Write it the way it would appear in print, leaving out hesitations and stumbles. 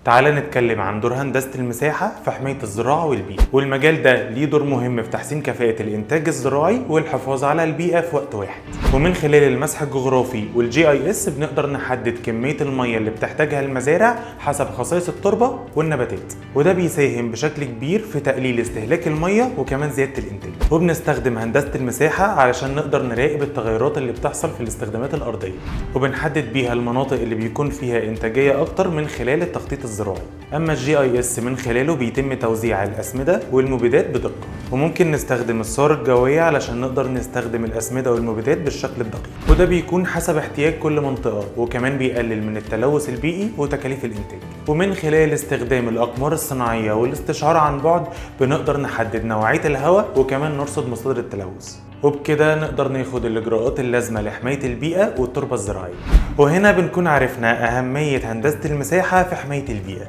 تعال نتكلم عن دور هندسة المساحة في حماية الزراعة والبيئة. والمجال ده ليه دور مهم في تحسين كفاءة الإنتاج الزراعي والحفاظ على البيئة في وقت واحد. ومن خلال المسح الجغرافي وال GIS بنقدر نحدد كمية المية اللي بتحتاجها المزارع حسب خصائص التربة والنباتات، وده بيساهم بشكل كبير في تقليل استهلاك المية وكمان زيادة الإنتاج. وبنستخدم هندسة المساحة علشان نقدر نراقب التغيرات اللي بتحصل في الاستخدامات الأرضية، وبنحدد بيها المناطق اللي بيكون فيها إنتاجية أكتر من خلال التخطيط الزراعي. اما ال GIS من خلاله بيتم توزيع الاسمده والمبيدات بدقه، وممكن نستخدم الصور الجويه علشان نقدر نستخدم الاسمده والمبيدات بالشكل الدقيق، وده بيكون حسب احتياج كل منطقه، وكمان بيقلل من التلوث البيئي وتكاليف الانتاج. ومن خلال استخدام الاقمار الصناعيه والاستشعار عن بعد بنقدر نحدد نوعيه الهواء وكمان نرصد مصادر التلوث، وبكده نقدر ناخد الإجراءات اللازمة لحماية البيئة والتربة الزراعية. وهنا بنكون عرفنا أهمية هندسة المساحة في حماية البيئة.